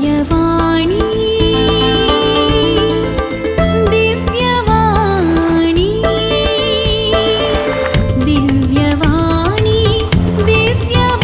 दिव्यवाणी, दिव्यवाणी, दिव्यवाणी, दिव्यवाणी.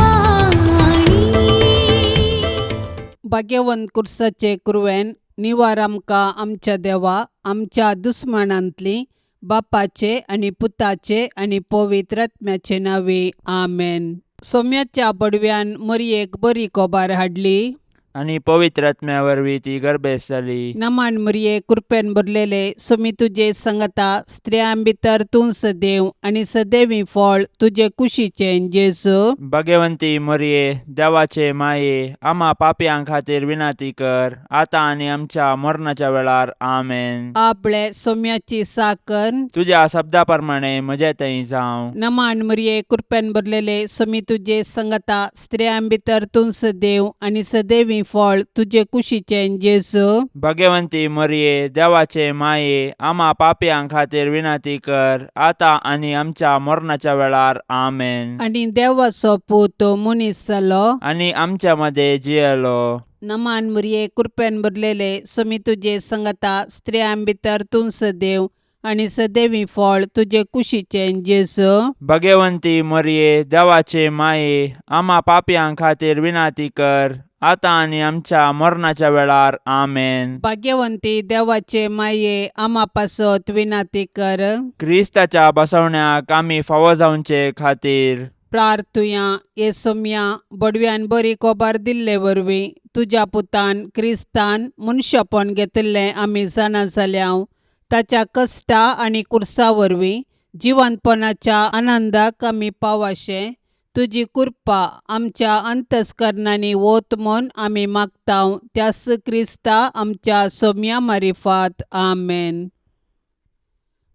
भाग्यवंत कुर्साचे कुरवेन निवार आमकां आमच्या देवा आमच्या दुस्मानांतली बापाचे आनी पुताचे आनी पवित्र आत्म्याचे नांवे आमेन. सोम्याच्या बडव्यान मरयेक बरी कोबार हाडली आनी पवित्र आत्म्या वरवीं ती गर्भेस्त जाली. नमान मरये, कृपेन भरलेले, सोमी तुजे संगता, स्त्रियां भितर तूं सदैव आनी सदैवी फळ तुजे कुशीचें जेजू. भगवंती मरये, देवाचे माये, आमा पापयां खातीर विनंती कर, आतां आनी आमच्या मरणाच्या वेळार. आमेन. आपले सोम्याची साकर. तुज्या शब्दा प्रमाणे म्हजे थंय जावं. नमान मरये, कृपेन भरलेले, सोमी तुजे संगता, स्त्रियां भितर तूं सदैव आनी सदैवी फळ तुजे कुशीचें जेजू. भगवंती मरये, देवाचे माये, आमा पापयां खातीर विनंती कर, आतां आनी आमच्या मरणाच्या वेळार. आमेन. आनी देवाचो पूत मनीस जालो आनी आमच्या मदें जियेलो. नमान मरये, कृपेन भरलेले, सोमी तुजे संगता, स्त्रियां भितर तूं सदैव आनी सदैवी फळ तुजे कुशीचें जेजू. भगवंती मरये, देवाचे माये, आमा पापयां खातीर विनंती कर, आतां आनी आमच्या मरणाच्या वेळार. आमेन. भाग्यवंती देवाचे माये, आमा पासत विनंती कर. क्रिस्ताच्या बसवण्याक आमी फावो जावचे खातीर प्रार्थुया. हे सोम्या, बडव्यान बरी कोबार दिल्ले वरवीं तुज्या पुतान क्रिस्तान मनशापण घेतिल्लें आमी जाणा जाल्या. ताच्या कश्टा आनी कुर्सा वरवीं जिवंतपणाच्या आनंदाक आमी पावाशें तुजी कृपा आमच्या अंतस्करणांनी वत म्हूण आमी मागता, त्यास क्रिस्ता आमच्या सोम्या मारिफात. आमेन.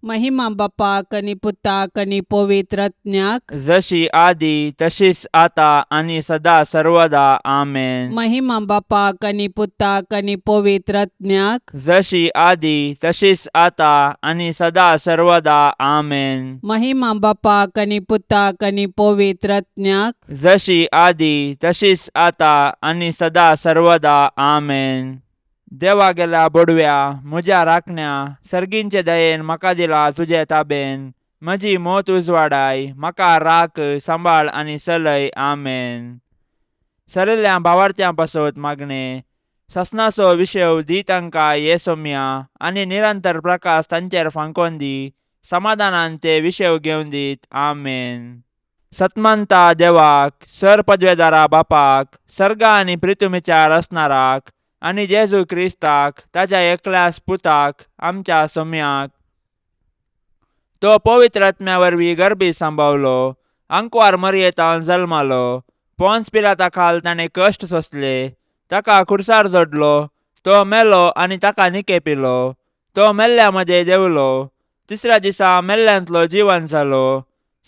महिमा बापाक आनी पुताक आनी पवित्र आत्म्याक. जशी आदी तशीच आता आनी सदा सर्वदा. आमेन. महिमा बापाक आनी पुताक आनी पवित्र आत्म्याक. जशी आदी तशीच आता आनी सदा सर्वदा. आमेन. महिमा बापाक आनी पुताक आनी पवित्र आत्म्याक. जशी आदी तशीच आता आनी सदा सर्वदा. आमेन. देवा गेल्या बोडव्या, म्हज्या राखण्या, सर्गींचे दयेन म्हाका दिला तुजे ताबेन. म्हजी मोत उजवाडाय, म्हाका राख, सांबाळ आनी चलय. आमेन. सरिल्ल्या भावार्थ्यां पासत मागणें. ससनाचो विशेव दी तांकां ये सोम्या, आनी निरंतर प्रकाश तांचेर फांकोन दी. समाधानान ते विशेव घेवन दीत. आमेन. सतमंता देवाक, सर पदवेदारा बापाक, सर्गा आनी प्रितुमीच्या रचणाराक, आनी जेजू क्रिस्ताक, ताच्या एकल्याच पुताक, आमच्या सोम्याक, तो पवित्र आत्म्या वरवीं गर्भी सांबावलो, आंकवार मरयेतान जल्मालो, पोन्स पिलाता खाल ताणें कश्ट सोंसले, ताका खुर्सार जोडलो, तो मेलो आनी ताका निकेपिलो, तो मेल्ल्या मदें देंवलो, तिसऱ्या दिसा मेल्ल्यांतलो जिवन जालो,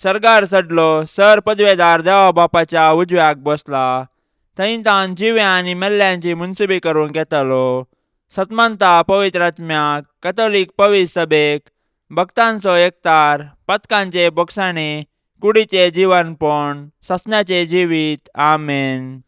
सर्गार चडलो, सर पदवेदार देवा बापाच्या उजव्याक बसला, थंय तावन जिव्या आनी मेल्ल्यांची मुनसुबी करूंक येतालो. सतमंता पवित्र आत्म्याक, कथोलीक पवित्र सभेक, भक्तांचो एकतार, पथकांचे बोगसाणे, कुडीचे जिवनपण, ससण्याचे जिवीत. आमेन.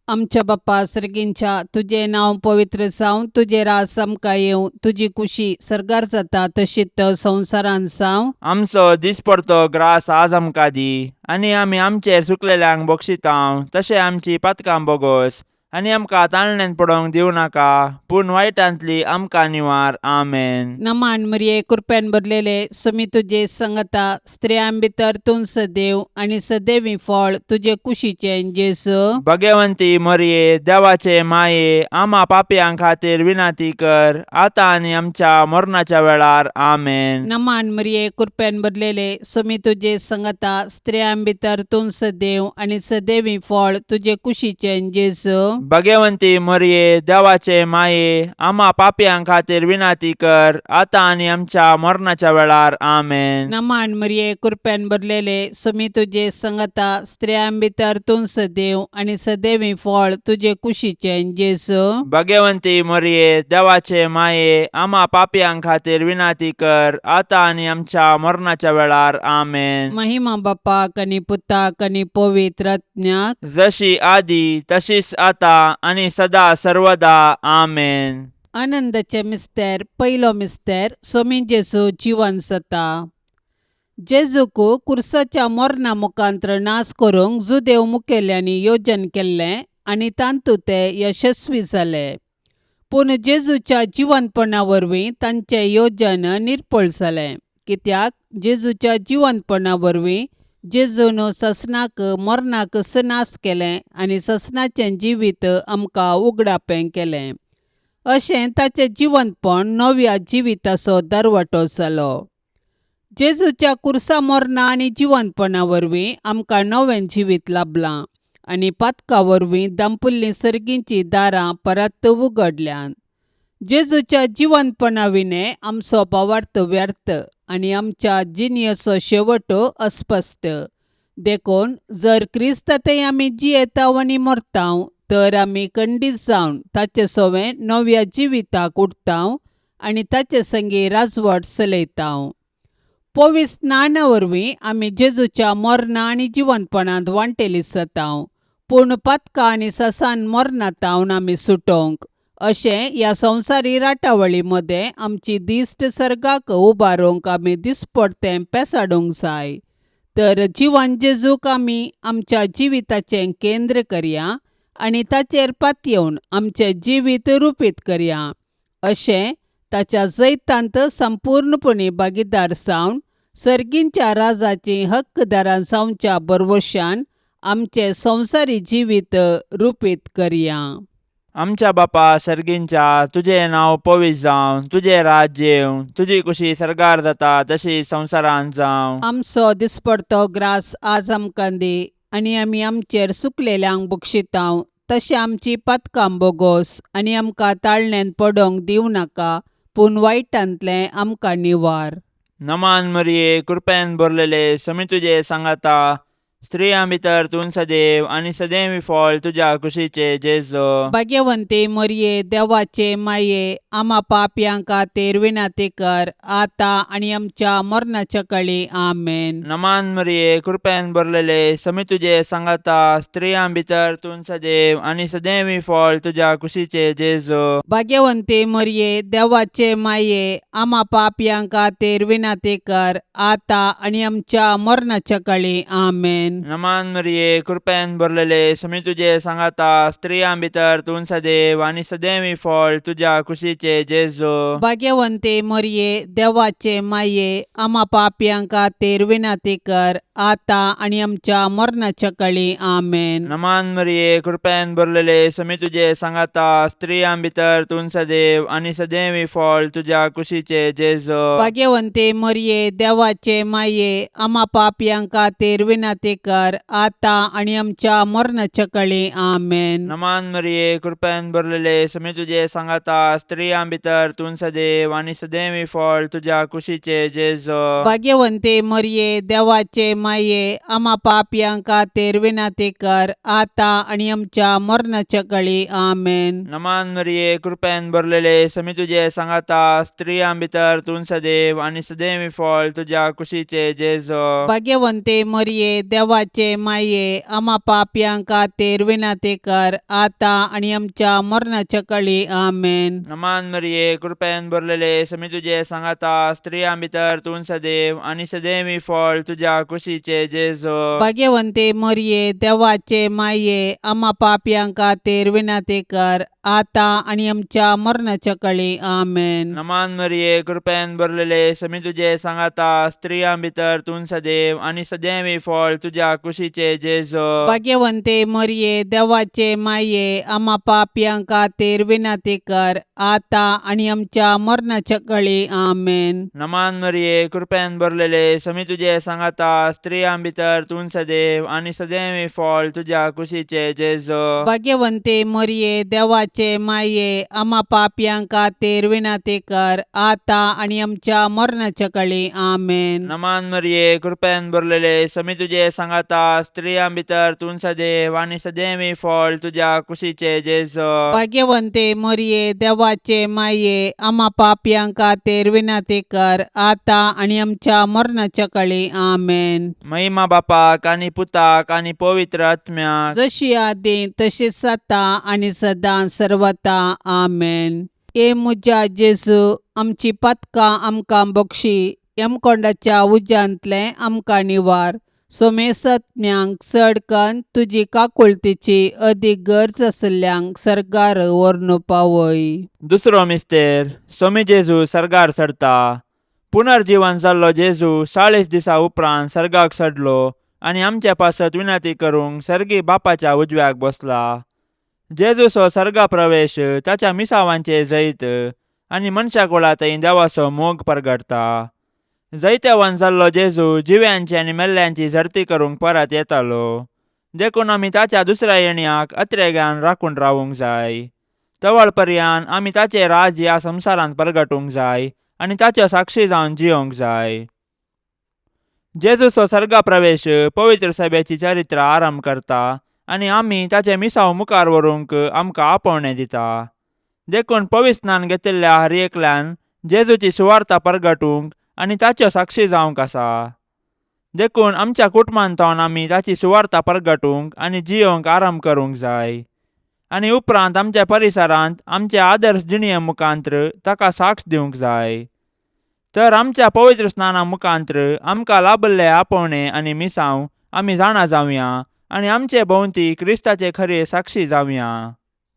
आमच्या बाप्पा सर्गींच्या, तुजें नांव पवित्र जावं, तुजें राज आमकां येवं, तुजी कुशी सर्गार जाता तशीच संवसारांत जावं. आमचो दिसपडतो ग्रास आज आमकां दी, आनी आमी आमचेर चुकलेल्यांक बक्षितांव तशें आमची पातकां बोगोस, आनी आमकां ताळण्यांत पडोवंक दिवं नाका, पूण वायटांतली आमकां निवार. आमेन. नमान मरिये, कृपेन भरलेले, सुमी तुजे संगता, स्त्रियां भितर तूं सदैव आनी सदैवी फळ तुजे कुशीचें जेजू. भगवंती मरिये, देवाचे माये, आमा पापयां खातीर विनंती कर, आतां आनी आमच्या मरणाच्या वेळार. आमेन. नमान मरिये, कृपेन भरलेले, सुमी तुजे संगता, स्त्रियां भितर तूं सदैव आनी सदैवी फळ तुजे कुशीचें जेजू. भगवंती मरिये, देवाचे माये, आमा पापयां खातीर विनंती कर, आतां आनी आमच्या मरणाच्या वेळार. आमेन. नमान मरिये, कृपेन भरलेले, सुमी तुजे संगता, स्त्रियां भितर तूं सदैव आनी सदैवी फळ तुजे कुशीचें जेजू. भगवंती मरिये, देवाचे माये, आमा पापयां खातीर विनंती कर, आतां आनी आमच्या मरणाच्या वेळार. आमेन. महिमा बापाक आनी पुताक आनी पवित्र आत्म्याक. जशी आदी तशीच आता आतां आनी सदा सर्वदा. आमेन. आनंदाचे मिस्तेर. पयलो मिस्तेर, सोमी जेजू जिवन जाता. जेजूक कुर्साच्या मरणा मुखांत्र नाश करूंक जुदेव मुखेल्यांनी योजन केल्लें आनी तातूंत ते यशस्वी जाले. पूण जेजूच्या जिवनपणा वरवीं तांचें योजन निर्फळ जालें, कित्याक जेजूच्या जिवनपणा वरवीं जेजून ससनाक मरणाक नाश केलें आनी ससनाचें जिवीत आमकां उगडापें केलें. अशें ताचें जिवनपण नव्या जिविताचो दरवटो जालो. जेजूच्या कुर्सा मरणा आनी जिवनपणा वरवीं आमकां नवें जिवीत लाबलां आनी पातका वरवीं दांपुल्लीं सर्गींचीं दारां परत उगडल्यांत. जेजूच्या जिवनपणा विणें आमचो भावार्थ व्यर्थ आनी आमच्या जिणेचो शेवट अस्पश्ट. देखून जर क्रिस्तांतय आमी जियेताव आनी मरताव तर आमी खंडीत जावन ताचे सवें नव्या जिविताक उठताव आनी ताचे संगी राजवट चलयताव. पवित्र स्नाना वरवीं आमी जेजूच्या मरणा आनी जिवनपणांत वांटेली जाताव. पूण पातकां आनी ससान मरणांत आमी सुटोवंक अशें ह्या संवसारी राटावळी मदें आमची दिश्ट सर्गाक उबारूंक आमी दिसपडतें पेसाडूंक जाय. तर जिवन जेजूक आमी आमच्या जिविताचें केंद्र करया आनी ताचेर पातयेवन आमचें जिवीत रुपीत करया. अशें ताच्या जैतांत संपूर्णपणी भागीदार जावन सर्गींच्या राजाचीं हक्कदारां जावच्या भरवशान आमचें संवसारी जिवीत रुपीत करया. आमच्या बापा सर्गींच्या, तुजें नांव पवित्र जावं, तुजें राज्य येवं, तुजी कुशी सर्गार जाता तशी संवसारांत जावं. आमचो दिसपडतो ग्रास आज आमकां दी आनी आमी आमचेर सुकलेल्यांक बक्षितांव तशें आमची पातकां बोगोस आनी आमकां ताळण्यांत पडोवंक दिवं नाका, पूण वायटांतलें आमकां निवार. नमान मरिये, कृपेन भरलेले, समी तुजे सांगाता, स्त्रियां भितर तूं सदैव आनी सदैव फळ तुज्या कुशीचे जेजो. भाग्यवंती मरिये, देवाचे माये, आमा पापयां खातीर विनंती कर, आतां आनी आमच्या मरणाच्या कळी. आमेन. नमान मरिये, कृपेन भरलेले, समी तुजे सांगाता, स्त्रियां भितर तूं सदैव आनी सदैव फळ तुज्या कुशीचे जेजो. भाग्यवंती मरिये, देवाचे माये, आमा पापयां खातीर विनंती कर, आतां आनी आमच्या मरणाच्या कळी. आमेन. नमान मरिये, कृपेन भरलेले, समी तुजे सांगाता, स्त्रियां भितर तूं सदैव आनी सदैव फळ तुज्या कुशीचे जेजो. भाग्यवंती मरिये, देवाचे माये, आमा पापयां खातीर विनंती कर, आतां आनी आमच्या मरणाच्या कळी. आमेन. नमान मरिये, कृपेन भरलेले, समी तुजे सांगाता, स्त्रियां भितर तूं सदैव आनी सदैव फळ तुज्या कुशीचे जेजो. भाग्यवंती मरिये, देवाचे माये, आमा पापयां खातीर विनंती कर, आतां आनी आमच्या मरणाच्या कळी. आमेन. नमान मरिये, कृपेन भरलेले, समी तुजे सांगाता, स्त्रियां भितर तूं सदैव आनी सदैव फळ तुज्या कुशीचे जेजो. भाग्यवंती मरिये, देवाचे माये, आमा पापयां खातीर विनंती कर, आतां आनी आमच्या मरणाच्या कळी. आमेन. नमान मरिये, कृपेन भरलेले, समी तुजे सांगाता, स्त्रियां भितर तूं सदैव आनी सदैव फळ तुज्या कुशीचे जेजो. भाग्यवंती मरिये, देवाचे माये, आमा पापयां खातीर विनंती कर, आतां आनी आमच्या मरणाच्या कळी. आमेन. नमान मरिये, कृपेन भरलेले, समी तुजे सांगाता, स्त्रियां भितर तूं सदैव आनी सदैव फळ तुज्या कुशीचे जेजो. भाग्यवंती मरिये, देवाचे माये, आमा पापयां खातीर विनंती कर, आतां आनी आमच्या मरणाच्या कळी. आमेन. नमान मरिये, कृपेन भरलेले, समी तुजे सांगाता, स्त्रियां भितर तूं सदैव आनी सदैव फळ तुज्या कुशीचे जेजो. भाग्यवंती मरिये, देवाचे माये, आमा पापयां खातीर विनंती कर, आतां आनी आमच्या मरणाच्या कळी. आमेन. नमान मरिये, कृपेन भरलेले, समी तुजे सांगाता, स्त्रियां भितर तूं सदैव आनी सदैव फळ तुज्या कुशीचे जेजो. भाग्यवंती मरिये, देवाचे देवाचे माये आमा पापयां खातीर विनंती कर आतां आनी आमच्या मरणाच्या कळी. आमेन. नमान मरिये, कृपेन भरलेले, समी तुजे सांगाता, स्त्रियां भितर तूं सदैव आनी सदैवी फळ तुज्या कुशीचे जेजो. भाग्यवंते मरिये, देवाचे माये, आमा पापयां खातीर विनंती कर आतां आनी आमच्या मरणाच्या कळी. आमेन. महिमा बापाक आनी पुताक आनी पवित्र आत्म्याक. जशी आदी तशीच आतां आनी सदां सर्वता. आमेन. ए म्हज्या जेजू, आमची पातकां आमकां बक्षी, यमकोंडाच्या उज्यांतलें आमकां निवार, सोमेसत्म्यांक चड कन्न तुजी काकुळतीची अदीक गरज आशिल्ल्यांक सर्गार व्हरून पावय. दुसरो मिस्तेर, सोमी जेजू सर्गार चडता. पुनर्जीवन जाल्लो जेजू 40 दिसा उपरांत सर्गाक चडलो आनी आमचे पासत विनंती करूंक सर्गी बापाच्या उजव्याक बसला. जेजूचो सर्गा प्रवेश ताच्या मिसावांचे जैत आनी मनशा कुळा थंय देवाचो मोग परगटता. जैतेवान जाल्लो जेजू जिव्यांची आनी मेल्ल्यांची झडती करूंक परत येतालो, देखून आमी ताच्या दुसऱ्या येण्याक अत्रेगान राखून रावूंक जाय. तवळ पर्यान आमी ताचें राज ह्या संवसारांत परगटूंक जाय आनी ताच्यो साक्षी जावन जियोंक जाय. जेजूचो सर्गा प्रवेश पवित्र सभेची चरित्र आरंभ करता आनी आमी ताचें मिसांव मुखार व्हरूंक आमकां आपोवणें दिता. देखून पवित्र स्नान घेतिल्ल्या हर एकल्यान जेजूची सुवार्ता परगटूंक आनी ताच्यो साक्षी जावंक आसा. देखून आमच्या कुटुंबांत आमी ताची सुवार्ता परगटूंक आनी जियोंक आरंभ करूंक जाय आनी उपरांत आमच्या परिसरांत आमचे आदर्श जिणये मुखांत्र ताका साक्ष दिवंक जाय. तर आमच्या पवित्र स्नाना मुखांत्र आमकां लाभल्ले आपोवणें आनी मिसांव आमी जाणा जावया आनी आमचे भोंवती क्रिस्ताचे खरे साक्षी जावया.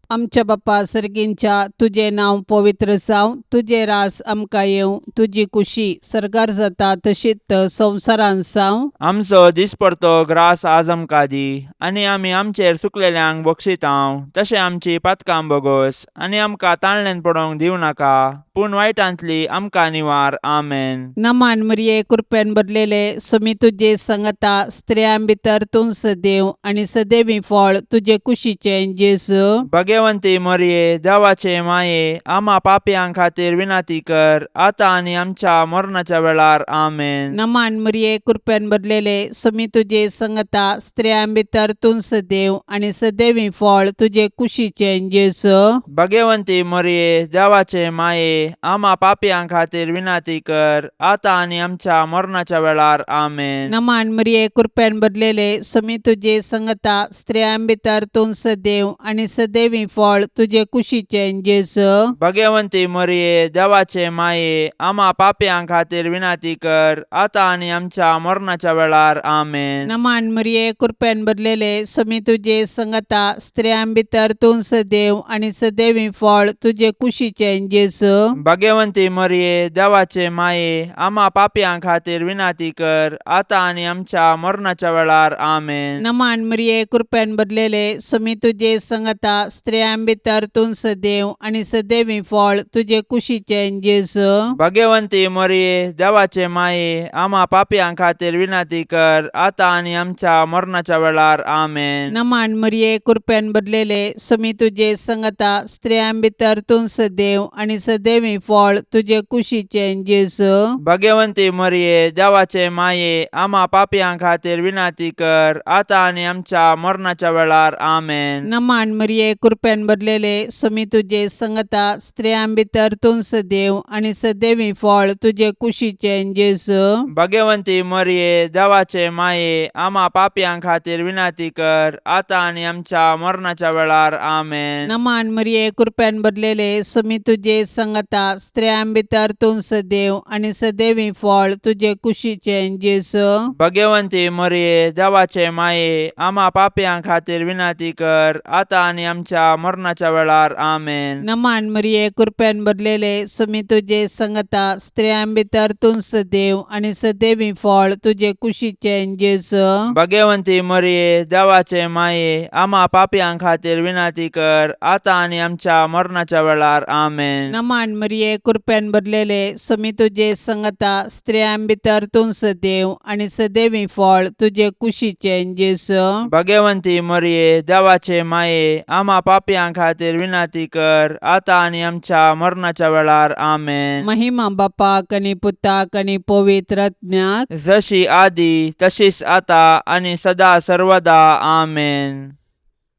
आमच्या बाप्पा सर्गींच्या, तुजें नांव पवित्र जावं, तुजें रास आमकां येवं, तुजी कुशी सर्गार जाता तशीच संवसारांत जावं. आमचो दिसपडतो ग्रास आज आमकां दी आनी आमी आमचेर सुकलेल्यांक बक्षितांव तशें आमची पातकां बोगोस आनी आमकां ताळणेन पडोवंक दिवं नाका, पूण वायटांतली आमकां निवार. आमेन. नमान मरिये, कृपेन भरलेले, सुमी तुजे संगता, स्त्रियां भितर तूं सदैव आनी सदैवी फळ तुजे कुशीचें जेजू. भगवंती मरिये, देवाचे माये, आमा पापयां खातीर विनंती कर आतां आनी आमच्या मरणाच्या वेळार. आमेन. नमान मरिये, कृपेन भरलेले, सुमी तुजे संगता, स्त्रियां भितर तूं सदैव आनी सदैवी फळ तुजे कुशीचें जेजू. भगवंती मरिये, देवाचे माये, आमा पापयां खातीर विनंती कर आतां आनी आमच्या मरणाच्या वेळार. आमेन. नमान मरिये, कृपेन भरलेले, सुमी तुजे संगता, स्त्रियां भितर तूं सदैव आनी सदैवी फळ तुजे कुशीचें जेजू. भगवंती मरिये, देवाचे माये, आमा पापयां खातीर विनंती कर आतां आनी आमच्या मरणाच्या वेळार. आमेन. नमान मरिये, कृपेन भरलेले, सुमी तुजे संगता, स्त्रियां भितर तूं सदैव आनी सदैवी फळ तुजे कुशीचें जेजू. भगवंती मरिये, देवाचे माये, आमा पापयां खातीर विनंती कर आतां आनी आमच्या मरणाच्या वेळार. आमेन. नमान मरिये, कृपेन भरलेले, सुमी तुजे संगता, स्त्रियां भितर तूं सदैव आनी सदैवी फळ तुजे कुशीचें जेजू. भगवंती मरिये, देवाचे माये, आमा पापयां खातीर विनंती कर आतां आनी आमच्या मरणाच्या वेळार. आमेन. नमान मरिये, कृपेन भरलेले, सुमी तुजे संगता, स्त्रियां भितर तूं सदैव आनी सदैवी फळ तुजे कुशीचें जेजू. भगवंती मरिये, देवाचे माये, आमा पापयां खातीर विनंती कर आतां आनी आमच्या मरणाच्या वेळार. आमेन. नमान मरिये, कृपेन भरलेले, सुमी तुजे संगता, स्त्रियां भितर तूं सदैव आनी सदैवी फळ तुजे कुशीचें जेजू. भगवंती मरिये, देवाचे माये, आमा पापयां खातीर विनंती कर आतां आनी आमच्या मरणाच्या वेळार. आमेन. नमान मरिये, कृपेन भरलेले, सुमी तुजे संगता, स्त्रियां भितर तूं सदैव आनी सदैवी फळ तुजे कुशीचें जेजू. भगवंती मरिये, देवाचे माये, आमा पापयां खातीर विनंती कर आतां आनी आमच्या मरणाच्या वेळार. आमेन. नमान मरिये, कृपेन भरलेले, सुमी तुजे संगता, स्त्रियां भितर तूं सदैव आनी सदैवी फळ तुजे कुशीचें जेजू. भगवंती मरिये, देवाचे माये, आमा पापयां खातीर विनंती कर आतां आनी आमच्या मरणाच्या वेळार. आमेन. नमान मरिये, कृपेन भरलेले, सुमी तुजे संगता, स्त्रियां भितर तूं सदैव आनी सदैवी फळ तुजे कुशीचें जेजू. भगवंती मरिये, देवाचे माये, आमा पापयां पापयां खातीर विनंती कर आतां आनी आमच्या मरणाच्या वेळार. आमेन. महिमा बापाक आनी पुताक आनी पवित्र आत्म्याक. जशी आदी तशीच आता आनी सदा सर्वदा. आमेन.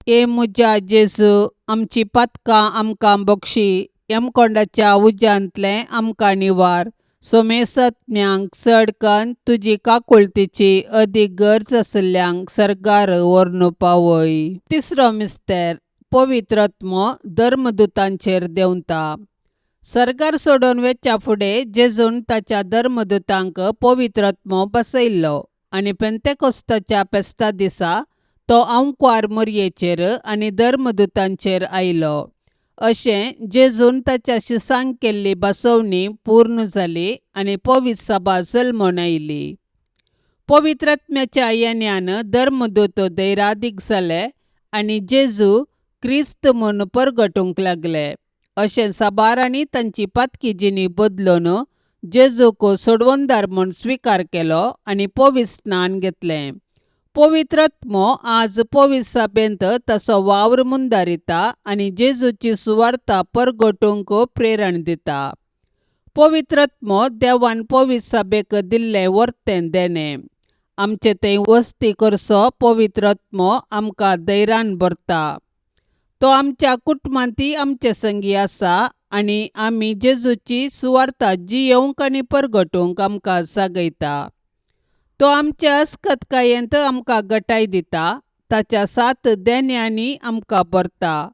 ए म्हज्या जेजू, आमची पातकां आमकां बक्षी, यमकोंडाच्या उज्यांतलें आमकां निवार, सोमेसत्म्यांक चड कन्न तुजी काकुळतीची अदीक गरज आशिल्ल्यांक सर्गार व्हरून पावय. तिसरो मिस्तेर, पवित्र आत्मो धर्मदुतांचेर देंवता. सर्गार सोडून वेच्या फुडें जेजून ताच्या धर्मदुतांक पवित्र आत्मो बसयल्लो आनी पेंतेकोस्ताच्या फेस्ता दिसा तो आंकवार मोरयेचेर आनी धर्मदुतांचेर आयलो. अशें जेजून ताच्या शिसांक केल्ली बसवणी पूर्ण जाली आनी पवित्र सभा जल्मून आयली. पवित्र आत्म्याच्या येण्यान धर्मदूत धैरादीक जाले आनी जेजू क्रिस्त म्हूण परगटूंक लागले. अशें साबारांनी तांची पातकी जिणी बदलून जेजूक सोडवणदार म्हूण स्विकार केलो आनी पवित्र स्नान घेतलें. पवित्र आत्मो आज पवित्र सभेंत ताचो वावर मुंदारिता आनी जेजूची सुवार्ता परगटूंक प्रेरण दिता. पवित्र आत्मो देवान पवित्र सभेक दिल्लें वर्तें देणें. आमचे थंय वस्ती करचो पवित्र आत्मो आमकां धैर्यान भरता. तो आमच्या कुटुंबांतय आमचे संगी आसा आनी आमी जेजूची सुवार्ता जियेवंक आनी परगटूंक आमकां जागयता. तो आमच्या अस्कतकायेंत आमकां गटाय दिता, ताच्या सात देण्यांनी आमकां भरता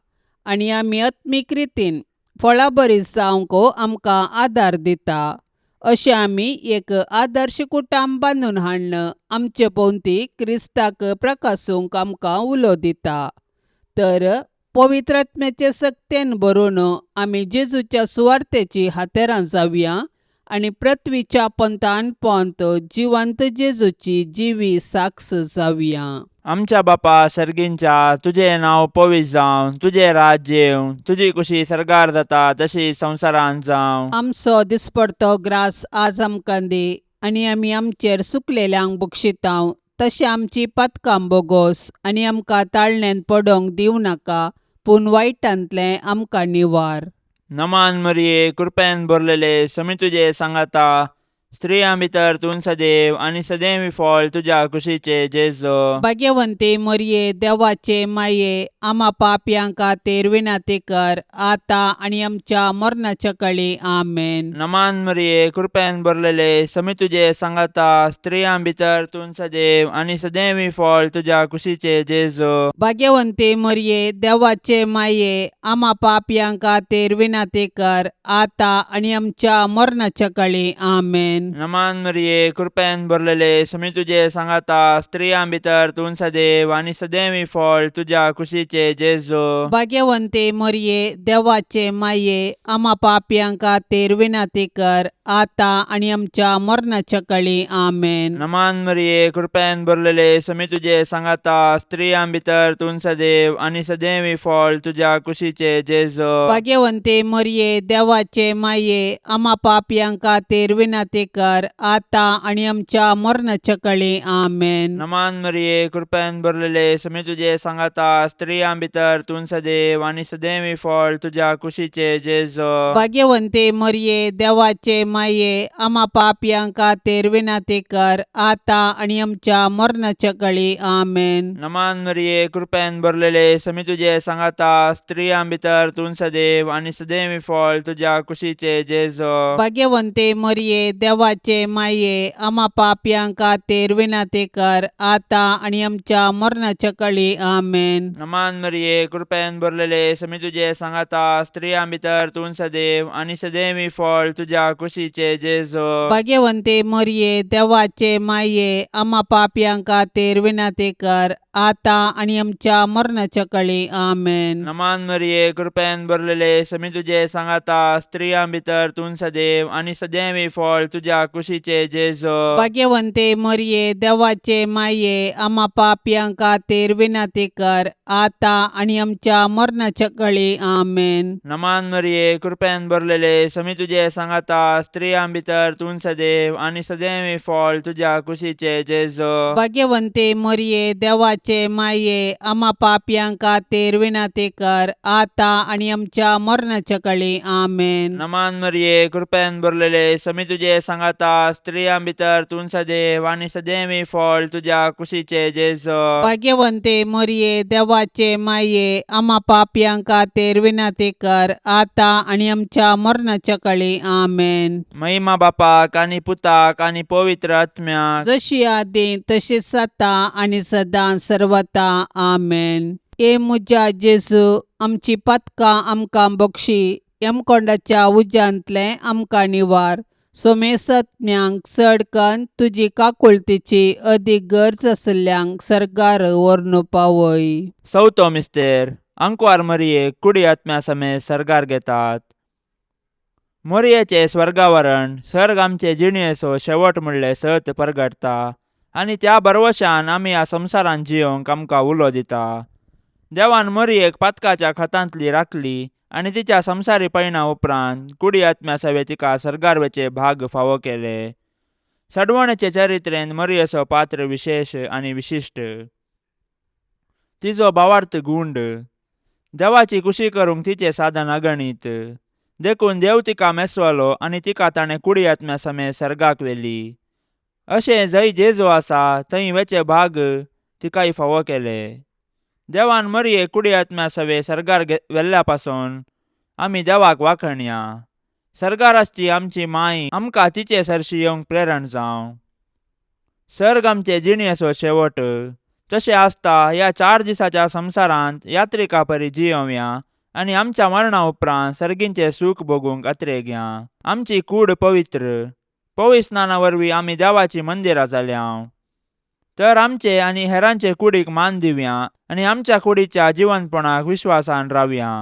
आनी आमी आत्मीक रितीन फळाबरी जावंक आमकां आदार दिता. अशें आमी एक आदर्श कुटुंब बांदून हाडून आमचे भोंवती क्रिस्ताक प्रकासूंक आमकां उलो दिता. तर पवित्र आत्म्याचे सक्तेन भरून आमी जेजूच्या सुवार्तेची हातेरां जावया आनी पृथ्वीच्या पंथान पोंत जिवंत जेजूची जिवी साक्ष जावया. आमच्या बापा सर्गींच्या, तुजें नांव पवित्र जावं, तुजें राज्य येवं, तुजी कुशी सर्गार जाता तशी संवसारांत जावं. आमचो दिसपडतो ग्रास आज आमकां दी आनी आमी आमचेर सुकलेल्यांक बक्षितांव तशें आमची पातकां बोगोस आनी आमकां ताळण्यांत पडोंक दिवं नाका, पूण वायटांतलें आमकां निवार. नमान मरिये, कृपेन भरलेले, समी तुजे सांगाता, स्त्रियां भितर तूं सदैव आनी सदैव फळ तुज्या कुशीचे जेजू. भाग्यवंती मरिये, देवाचे माये, आमा पापयां खातीर विनंती कर आतां आनी आमच्या मरणाच्या कळी. आमेन. नमान मरिये, कृपेन भरलेले, समी तुजे सांगाता, स्त्रियां भितर तूं सदैव आनी सदैव फळ तुज्या कुशीचे जेजू. भाग्यवंती मरिये, देवाचे माये, आमा पापयां खातीर विनंती कर आतां आनी आमच्या मरणाच्या कळी. आमेन. नमान मरिये, कृपेन भरलेले, समी तुजे सांगाता, स्त्रियां भितर तूं सदैव आनी सदैव फळ तुज्या कुशीचे जेजू. भाग्यवंती मरिये, देवाचे माये, आमा पापयां खातीर विनंती कर आतां आनी आमच्या मरणाच्या कळी. आमेन. नमान मरिये, कृपेन भरलेले, समी तुजे सांगाता, स्त्रियां भितर तूं सदैव आनी सदैव फळ तुज्या कुशीचे जेजू. भाग्यवंती मरिये, देवाचे माये, आमा पापयां खातीर विनंती कर आतां आनी आमच्या मरणाच्या कळी. आमेन. नमान मरिये, कृपेन भरलेले, समी तुजे सांगाता, स्त्रियां भितर तूं सदैव आनी सदैव फळ तुज्या कुशीचे जेजू. भाग्यवंती मरिये, देवाचे माये, आमा पापयां खातीर विनंती कर आतां आनी आमच्या मरणाच्या कळी. आमेन. नमान मरिये, कृपेन भरलेले, समी तुजे सांगाता, स्त्रियां भितर तूं सदैव आनी सदैव फळ तुज्या कुशीचे जेजू. भाग्यवंती मरिये, देवाचे माये, आमा पापयां खातीर विनंती कर आतां आनी आमच्या मरणाच्या कळी. आमेन. नमान मरिये, कृपेन भरलेले, समी तुजे सांगाता, स्त्रियां भितर तूं सदैव आनी सदैव फळ तुज्या कुशीचे जेजू. भाग्यवंती मरिये, देवाचे माये, आमा पापयां खातीर विनंती कर आतां आनी आमच्या मरणाच्या कळी. आमेन. नमान मरिये, कृपेन भरलेले, समी तुजे सांगाता, स्त्रियां भितर तूं सदैव आनी सदैव फळ तुज्या तुज्या कुशीचे जेजो. भाग्यवंते मरिये, देवाचे माये, आमा पापयां खातीर विनंती कर, आतां आनी आमच्या मरणाच्या कळी. आमेन. नमान मरिये, कृपेन भरलेले, समी तुजे सांगाता, स्त्रियां भितर तूं सदैव आनी सदैव फळ तुज्या कुशीचे जेजो. भाग्यवंते मरिये, देवाचे माये, आमा पापयां खातीर विनंती कर, आतां आनी आमच्या मरणाच्या कळी. आमेन. नमान मरिये, कृपेन भरलेले, समी तुजे सांगाता, स्त्रियां भितर तूं सदैव आनी सदैव फळ तुज्या कुशीचे जेजो. भाग्यवंते मरिये, देवाचे माये, आमा पापयां खातीर विनंती कर, आतां आनी आमच्या मरणाच्या कळी. आमेन. महिमा बापाक आनी पुताक आनी पवित्र आत्म्याक. जशी आदी तशीच आतां आनी सदां सर्वता. आमेन. हे म्हज्या जेजू, आमची पातकां आमकां बक्षी, यमकोंडाच्या उज्यांतलें आमकां निवार, सोमेसत्म्यांक चड कन्न तुजी काकुळतीची अदीक गरज आशिल्ल्यांक सर्गार व्हरून पावय. चवथो मिस्तेर. आंकवार मरियेक कुडी आत्म्या समेत सर्गार घेतात. मोरयेचें स्वर्गावरण सर्ग आमचे जिणेचो शेवट म्हणलें सत परगटता आनी त्या भरवशान आमी ह्या संवसारांत जियोंक आमकां उलो दिता. देवान मोरयेक पातकाच्या खतांतली राखली आनी तिच्या संवसारी पयणा उपरांत कुडी आत्म्या सवे तिका सर्गार वचे भाग फावो केले. सडवणेचे चरित्रेन मोरयेचो पात्र विशेश आनी विशिश्ट. तिजो भावार्थ गुंड. देवाची कुशी करूंक तिचें साधन अगणीत. देखून देव तिका मेसवलो आनी तिका ताणें कुडी आत्म्या समेत सर्गाक व्हेली. अशें जंय जेजू आसा थंय वेचे भाग तिकाय फावो केले. देवान मरियेक कुडी आत्म्या सवे सर्गार व्हेल्ल्या पासून आमी देवाक वाखणया. सर्गार आसची आमची माय आमकां तिचे सरशी येवंक प्रेरण जावं. सर्ग आमचे जिणेचो शेवट. तशें आसता ह्या 4 दिसाच्या संवसारांत यात्रिका परी जियोवया आनी आमच्या मरणा उपरांत सर्गींचें सूख भोगूंक अत्रेगया. आमची कूड पवित्र. पवित्र स्नाना वरवीं आमी देवाचीं मंदिरां जाल्या. तर आमचे आनी हेरांचे कुडीक मान दिवया आनी आमच्या कुडीच्या जिवनपणाक विश्वासान रावया.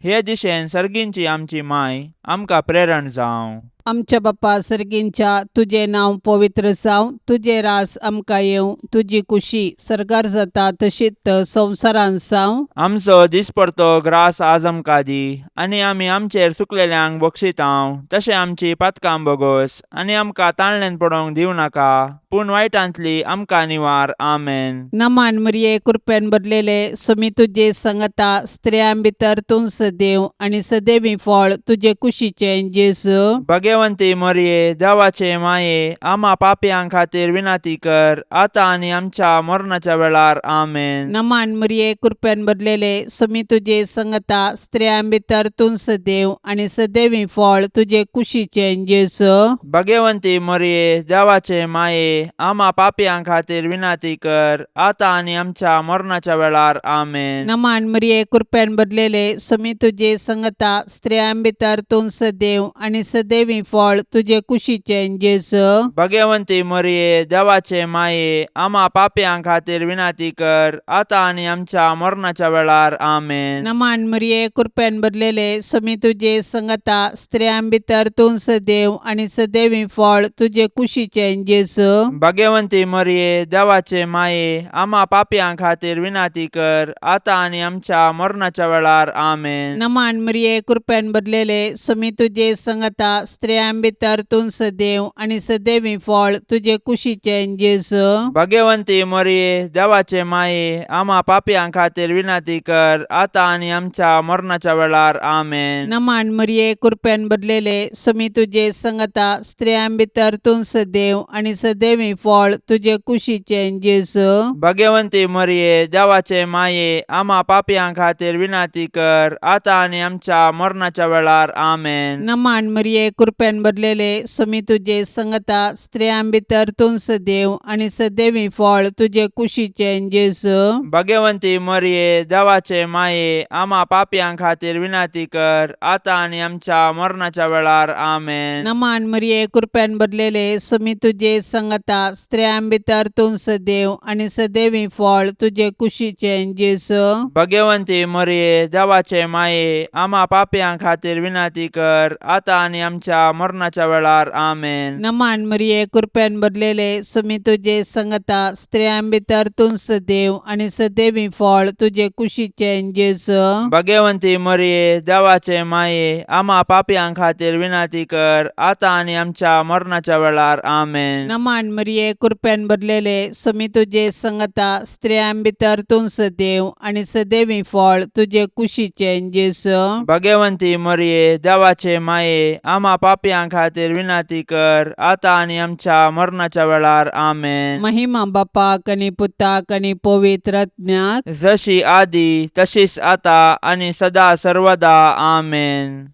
हे दिशेन सर्गींची आमची माय आमकां प्रेरण जावं. आमच्या बापा सर्गींच्या, तुजें नांव पवित्र जावं, तुजें रास आमकां येवं, तुजी कुशी सर्गार जाता तशीच संवसारांत जावं. आमचो दिसपडतो ग्रास आज आमकां दी आनी आमी आमचेर चुकलेल्यांक बक्षितांव तशें आमची पातकां बोगोस आनी आमकां ताणल्यान पडोवंक दिवं नाका, पूण वायटांतली आमकां निवार. आमेन. नमान मरिये, कृपेन भरलेले, सुमी तुजे संगता, स्त्रियां भितर तूं सदैव आनी सदैवी फळ तुजे कुशीचें जेजू. भगवंती मरिये, देवाचे माये, आमा पापयां खातीर विनंती कर, आतां आनी आमच्या मरणाच्या वेळार. आमेन. नमान मरिये, कृपेन भरलेले, सुमी तुजे संगता, स्त्रियां भितर तूं सदैव आनी सदैवी फळ तुजे कुशीचें जेजू. भगवंती मरिये, देवाचे माये, आमा पापयां खातीर विनंती कर, आतां आनी आमच्या मरणाच्या वेळार. आमेन. नमान मरिये, कृपेन भरलेले, सुमी तुजे संगता, स्त्रियां भितर तूं सदैव आनी सदैवी फळ तुजे कुशीचें जेजू. भगवंती मरिये, देवाचे माये, आमा पापयां खातीर विनंती कर, आतां आनी आमच्या मरणाच्या वेळार. आमेन. नमान मरिये, कृपेन भरलेले, सुमी तुजे संगता, स्त्रियां भितर तूं सदैव आनी सदैवी फळ तुजे कुशीचें जेजू. भगवंती मरिये, देवाचे माये, आमा पापयां खातीर विनंती कर, आतां आनी आमच्या मरणाच्या वेळार. आमेन. नमान मरिये, कृपेन भरलेले, सुमी तुजे संगता, स्त्रियां भितर तूं सदैव आनी सदैवी फळ तुजे कुशीचें जेजू. भगवंती मरिये, देवाचे माये, आमा पापयां खातीर विनंती कर, आतां आनी आमच्या मरणाच्या वेळार. आमेन. नमान मरिये, कृपेन भरलेले, सुमी तुजे संगता, स्त्रियां भितर तूं सदैव आनी सदैवी फळ तुजे कुशीचें जेजू. भगवंती मरिये, देवाचे माये, आमा पापयां खातीर विनंती कर, आतां आनी आमच्या मरणाच्या वेळार. आमेन. नमान मरिये, कृपेन भरलेले, सुमी तुजे संगता, स्त्रियां भितर तूं सदैव आनी सदैवी फळ तुजे कुशीचें जेजू. भगवंती मरिये, देवाचे माये, आमा पापयां खातीर विनंती कर, आतां आनी आमच्या मरणाच्या वेळार. आमेन. नमान मरिये, कृपेन भरलेले, सुमी तुजे संगता, स्त्रियां भितर तूं सदैव आनी सदैवी फळ तुजे कुशीचें जेजू. भगवंती मरिये, देवाचे माये, आमा पापयां खातीर विनंती कर, आतां आनी आमच्या आमच्या मरणाच्या वेळार. आमेन. नमान मरिये, कृपेन भरलेले, सुमी तुजे संगता, स्त्रियां भितर तूं सदैव आनी सदैवी फळ तुजे कुशीचें जेजू. भगवंती मरिये, देवाचे माये, आमा पापयां खातीर विनंती कर, आतां आनी आमच्या मरणाच्या वेळार. आमेन. नमान मरिये, कृपेन भरलेले, सुमी तुजे संगता, स्त्रियां भितर तूं सदैव आनी सदैवी फळ तुजे कुशीचें जेजू. भगवंती मरिये, देवाचे माये, आमा पापयां खातीर विनंती कर, आतां आनी आमच्या मरणाच्या वेळार. आमेन. महिमा बापाक आनी पुताक आनी पवित्र आत्म्याक. जशी आदी तशीच आता आनी सदा सर्वदा. आमेन.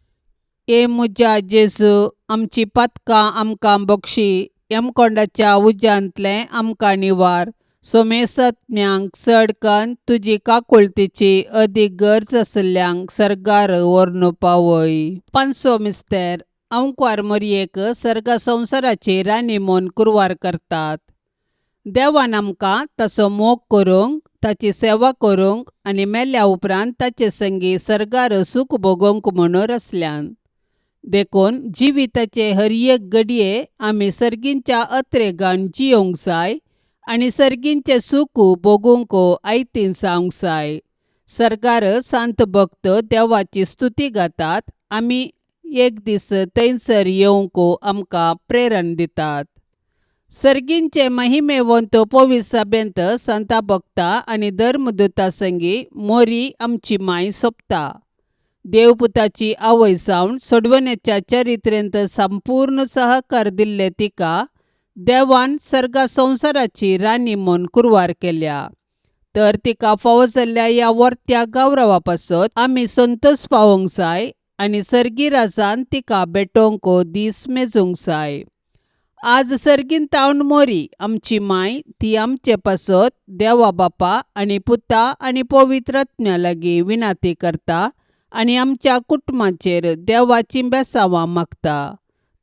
ए म्हज्या जेजू, आमची पातकां आमकां बक्षी, यमकोंडाच्या उज्यांतलें आमकां निवार, सोमेसत्म्यांक चड कन्न तुजी काकुळतीची अदीक गरज आशिल्ल्यांक सर्गार व्हरून पावय. पांचसो मिस्तेर. अंकवार मोरयेक सर्गा संवसाराची राणी म्हूण कुरवार करतात. देवान आमकां ताचो मोग करूंक, ताची सेवा करूंक आनी मेल्या उपरांत ताचे संगी सर्गार सूख भोगोवंक म्हणून रचल्यान. देखून जिविताचे हर एक घडये आमी सर्गींच्या अत्रेगान जियोंक जाय आनी सर्गींचें सूख भोगूंक आयतीन जावंक जाय. सर्गार सांत भक्त देवाची स्तुती गातात, आमी एक दीस थंयसर येवंक आमकां प्रेरण दितात. सर्गींचे महिमेवंत पवित्र सभेंत संता भक्ता आनी धर्मदूता संगी मोरी आमची माय सोंपता. देवपुताची आवय जावन सोडवण्याच्या चरित्रेंत संपूर्ण सहकार दिल्ले तिका देवान सर्गा संवसाराची राणी म्हूण कुरवार केल्या. तर तिका फावो जाल्ल्या ह्या वर्त्या गौरवा पासत आमी संतोश पावोवंक जाय आनी सर्गी राजान तिका भेटोवंक दीस मेजूंक जाय. आज सर्गीन तावन मोरी आमची माय ती आमचे पासत देवा बापा आनी पुता आनी पवित्र आत्म्या लागीं विनाती करता आनी आमच्या कुटुंबाचेर देवाची बेसांवां मागता.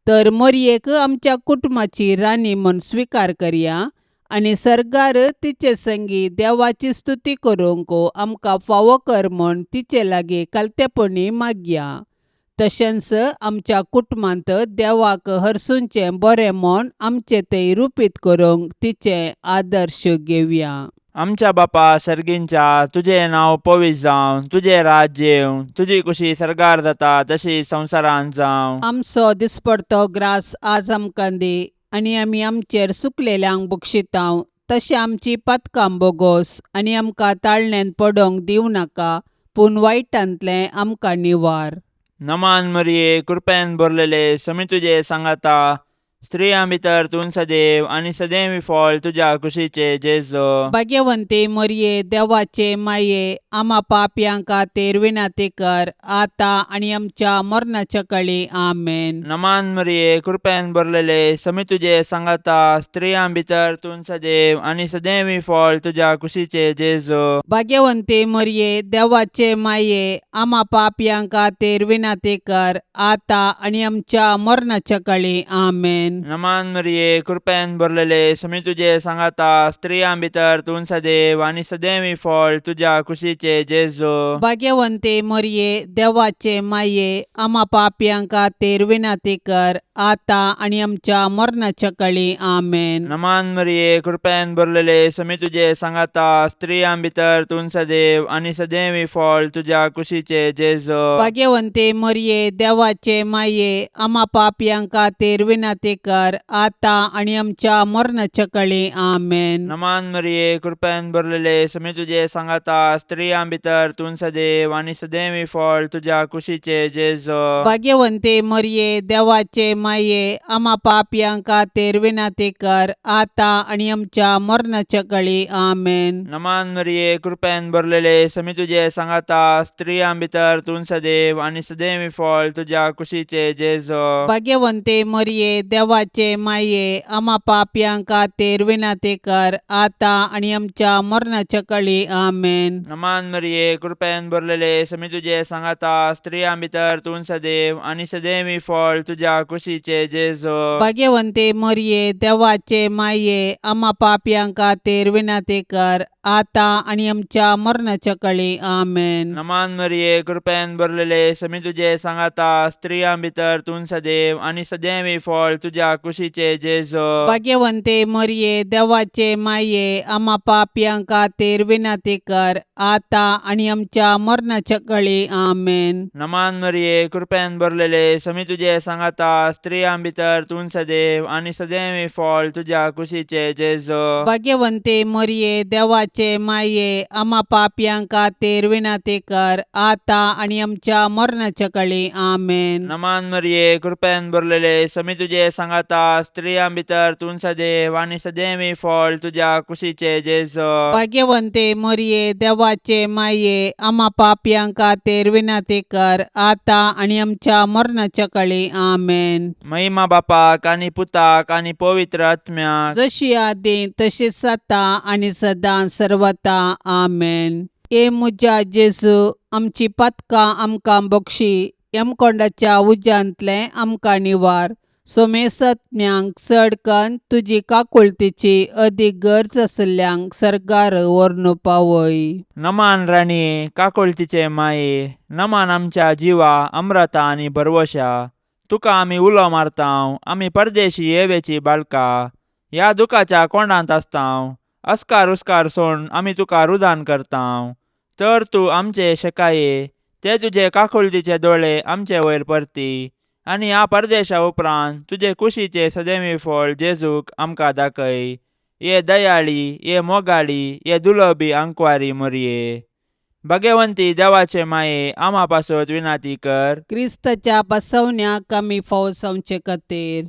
तर मोरयेक आमच्या कुटुंबाची राणी म्हूण स्विकार करया आनी सर्गार तिचे संगी देवाची स्तुती करूंक आमकां फावो कर म्हूण तिचे लागीं कालतेपणी मागया. तशेंच आमच्या कुटुंबांत देवाक हरसूंचें बरें म्हूण आमचें तें रुपीत करूंक तिचें आदर्श घेवया. आमच्या बापा सर्गींच्या, तुजें नांव पवित्र जावं, तुजें राज्य येवं, तुजी कुशी सर्गार जाता तशी संवसारांत जावं. आमचो दिसपडतो ग्रास आज आमकां दी आनी आमी आमचेर सुकलेल्यांक बक्षितांव तशें आमची पातकां बोगोस आनी आमकां ताळण्यांत पडोवंक दिवं नाका, पूण वायटांतलें आमकां निवार. नमान मरिये, कृपेन भरलेले, समी तुजे सांगाता, स्त्रियां भितर तूं सदैव आनी सदैव फळ तुज्या कुशीचे जेजो. भाग्यवंती मोरये, देवाचे माये, आमा पापयां खातीर विनंती कर, आतां आनी आमच्या मरणाच्या कळी. आमेन. नमान मरिये, कृपेन भरलेले, समी तुजे सांगाता, स्त्रियां भितर तूं सदैव आनी सदैव फळ तुज्या कुशीचे जेजो. भाग्यवंती मोरये, देवाचे माये, आमा पापयां खातीर विनंती कर, आतां आनी आमच्या मरणाच्या कळी. आमेन. नमान मरिये, कृपेन भरलेले, समी तुजे सांगाता, स्त्रियां भितर तूं सदैव आनी सदैव फळ तुज्या कुशीचे जेजो. भाग्यवंती मोरये, देवाचे माये, आमा पापयां खातीर विनंती कर, आतां आनी आमच्या मरणाच्या कळी. आमेन. नमान मरिये, कृपेन भरलेले, समी तुजे सांगाता, स्त्रियां भितर तूं सदैव आनी सदैव फळ तुज्या कुशीचे जेजो. भाग्यवंती मोरये, देवाचे माये, आमा पापयां खातीर विनंती कर, आतां आनी आमच्या मरणाच्या कळी. आमेन. नमान मरिये, कृपेन भरलेले, समी तुजे सांगाता, स्त्रियां भितर तूं सदैव आनी सदैव फळ तुज्या कुशीचे जेजो. भाग्यवंती मोरये, देवाचे माये, आमा पापयां खातीर विनंती कर, आतां आनी आमच्या मरणाच्या कळी. आमेन. नमान मरिये, कृपेन भरलेले, समी तुजे सांगाता, स्त्रियां भितर तूं सदैव आनी सदैव फळ तुज्या कुशीचे जेजो. भाग्यवंती मोरये, देवाचे माये, आमा पापयां खातीर विनंती कर, आतां आनी आमच्या मरणाच्या कळी. आमेन. नमान मरिये, कृपेन भरलेले, समी तुजे सांगाता, स्त्रियां भितर तूं सदैव आनी सदैव फळ तुज्या कुशीचे जेजो. भाग्यवंती मोरये, देवाचे माये, आमा पापयां खातीर विनंती कर, आतां आनी आमच्या मरणाच्या कळी. आमेन. नमान मरिये, कृपेन भरलेले, समी तुजे सांगाता, स्त्रियां भितर तूं सदैव आनी सदैवी फळ तुज्या कुशीचे जेजो. भाग्यवंते मरिये, देवाचे माये, आमा पापयां खातीर विनंती कर, आतां आनी आमच्या मरणाच्या कळी. आमेन. नमान मरिये, कृपेन भरलेले, समी तुजे सांगाता, स्त्रियां भितर तूं सदैव आनी सदैवी फळ तुज्या कुशीचे जेजो. भाग्यवंते मरिये, देवाचे माये, आमा पापयां खातीर विनंती कर, आतां आनी आमच्या मरणाच्या कळी. आमेन. नमान मरिये, कृपेन भरलेले, समी तुजे सांगाता, स्त्रियां भितर तूं सदैव आनी सदैवी फळ तुज्या कुशीचे जेजो. भाग्यवंते मरिये, देवाचे माये, आमा पापयां खातीर विनंती कर, आतां आनी आमच्या मरणाच्या कळी. आमेन. महिमा बापाक आनी पुताक आनी पवित्र आत्म्याक, जशी आदी तशीच आतां आनी सदां सर्वता. आमेन. ए म्हज्या जेजू, आमची पातकां आमकां बक्षी, यमकोंडाच्या उज्यांतलें आमकां निवार, सोमेसज्ञांक चड कन्न तुजी काकुळतीची अदीक गरज आशिल्ल्यांक सर्गार व्हरून पावय. नमान राणये, काकुळतीचे माये, नमान आमच्या जिवा अम्रता आनी भरवशा, तुका आमी उलो मारतांव, आमी परदेशी येवेची बाळका, ह्या दुखाच्या कोंडांत आसतांव, अस्कार उस्कार सोण आमी तुका रुदान करतांव, तर तूं आमचे शेकाये ते तुजे काकुळतीचे दोळे आमचे वयर परती आनी ह्या परदेशा उपरांत तुजे कुशीचे सदैवी फळ जेजूक आमकां दाखय. ये दयाळी, ये मोगाळी, ये दुलबी आंकवारी मोरये, भगवंती देवाचे माये, आमा पासत विनाती कर. क्रिस्ताच्या बसवण्याक आमी फावो जावचे खातीर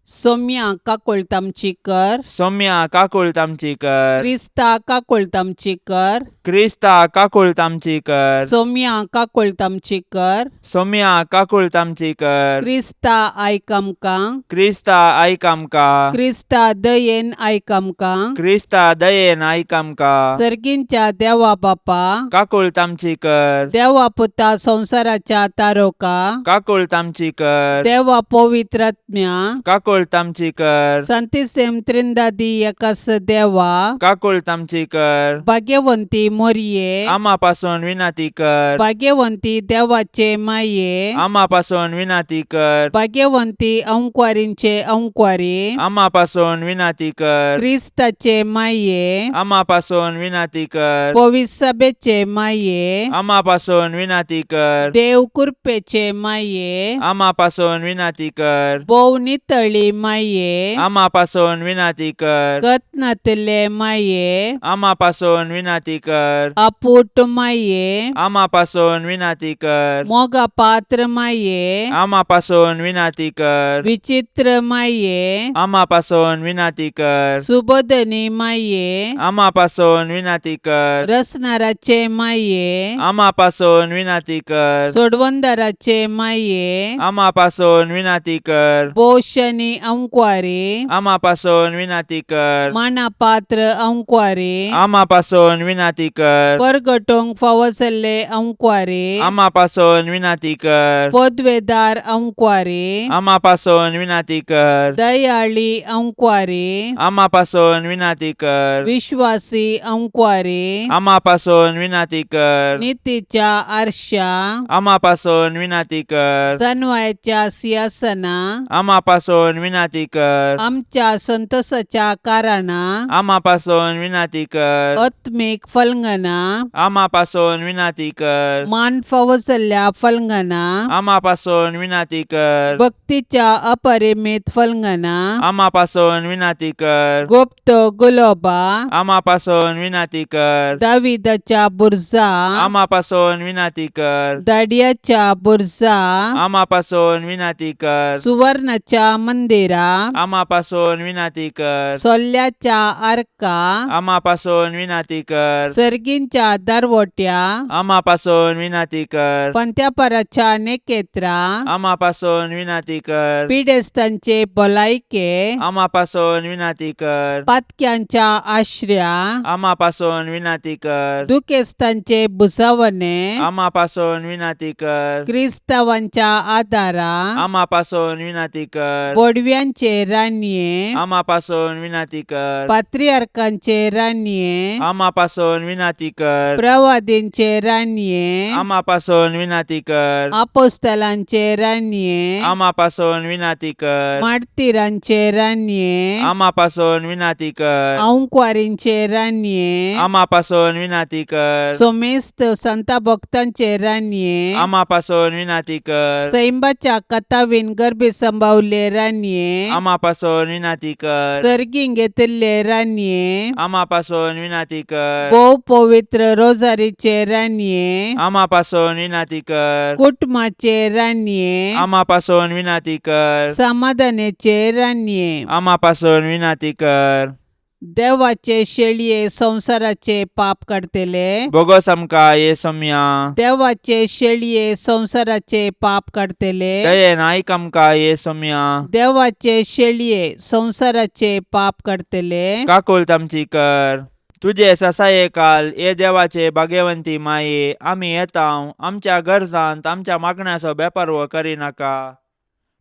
सोम्या काकुळट आमची कर. सौम्या काकुळट आमची कर. क्रिस्ता काकुळट आमची कर. क्रिस्ता काकुळट आमची कर. सोम्या काकुळट आमची कर. सौम्या काकुळट आमची कर. क्रिस्ता आयक आमकां. क्रिस्ता आयक आमकां. क्रिस्ता दयेन आयक आमकां. क्रिस्ता दयेन आयक आमकां. सर्गींच्या देवा बापा, काकुळट आमची कर. देवा पुता संवसाराच्या तारोका, काकुळट आमची कर. देवा पवित्रात्म्या, काकुळट आमची कर. संतिसेम त्रिंदादी एकास देवा, काकुळट आमची कर. भाग्यवंती मोरये, आमा पासून विनंती कर. भाग्यवंती देवाचे माये, आमा पासून विनंती कर. भाग्यवंती अंकवारींचे अंकवारी, आमा पासून विनंती कर. क्रिस्ताचे माये, आमा पासून विनंती कर. पविसभेचे माये, आमा पासून विनंती कर. देव कृपेचे माये, आमा पासून विनंती कर. भोव नितळी माये, आमा पासून विनंती कर. कत्नातले माये, आमा पासून विनंती कर. अपूट माये, आमा पासून विनंती कर. मोगा पात्र माये, आमा पासून विनंती कर. विचित्र माये, आमा पासून विनंती कर. सुबोधनी माये, आमा पासून विनंती कर. रसनाराचे माये, आमा पासून विनंती कर. सोडवंदाराचे माये, आमा पासून विनंती कर. पोशनी अंकवारी, आमा पासून विनंती कर. मानापात्र अंकवारी, आमा पासून विनंती कर. परगटोंक फावो जाल्ले अंकवारी, आमा पासून विनंती कर. पदवेदार अंकवारी, आमा पासून विनंती कर. दयाळी अंकवारी, आमा पासून विनंती कर. विश्वासी अंकवारी, आमा पासून विनंती कर. नितीच्या आरशा, आमा पासून विनंती कर. सनवायाच्या सिंहासना, आमा पासून विनंती कर. आमच्या संतोषाच्या कारणा, आमा पासून विनंती कर. आत्मीक फलंगना, आमा पासून विनंती कर. मान फावो जाल्ल्या फलंगना, आमा पासून विनंती कर. भक्तीच्या अपरिमित फलंगना, आमा पासून विनंती कर. गुप्त गुलोबा, आमा पासून विनंती कर. दाविदाच्या बुर्जा, आमा पासून विनंती कर. दाडियाच्या बुर्जा, आमा पासून विनंती कर. सुवर्णाच्या मंदिरा, आमा पासून विनंती कर. सोल्ल्याच्या आर्का, आमा पासून विनंती कर. सर्गींच्या दरवट्या, आमा पासून विनंती कर. पंत्यापराच्या नेकेत्रा, आमा पासून विनंती कर. पिडेस्तांचे भलायके, आमा पासून विनंती कर. पातक्यांच्या आश्र्या, आमा पासून विनंती कर. दुखेस्तांचे भुजावणे, आमा पासून विनंती कर. क्रिस्तावांच्या आदारा, आमा पासून विनंती कर. बोडव्या बडव्यांचे रानये, आमा पासून विनाती कर. पात्रियार्कांचे रानये, आमा पासून विनाती कर. प्रवादींचे रानये, आमा पासून विनाती कर. आपोस्तलांचे रानये, आमा पासून विनाती कर. मार्तिरांचे रानये, आमा पासून विनाती कर. आंकवारींचे रानये, आमा पासून विनाती कर. सोमेस्त संता भक्तांचे रानये, आमा पासून विनाती कर. सैंबाच्या कथावीन गर्भी संभावले रानये, आमा पासून विनाती कर. सर्गीं घेतिल्ले रानये, आमा पासून विनाती कर. भोव पवित्र रोजारीचे रानये, आमा पासून विनाती कर. कुटुंबाचे रानये, आमा पासून विनाती कर. समाधानाचे रानये, आमा पासून विनाती कर. देवाचे शेळये संवसाराचे पाप काडतले, बोगोस आमकां ये सोम्या. देवाचे शेळये संवसाराचे पाप काडतले, दयेन आयक आमकां ये सोम्या. देवाचे शेळये संवसाराचे पाप काडतले, काकुळट आमची कर. तुजे ससाये काल ये देवाचे भाग्यवंती माये, आमी येता आमच्या गरजांत आमच्या मागण्याचो बेपारवो करिनाका,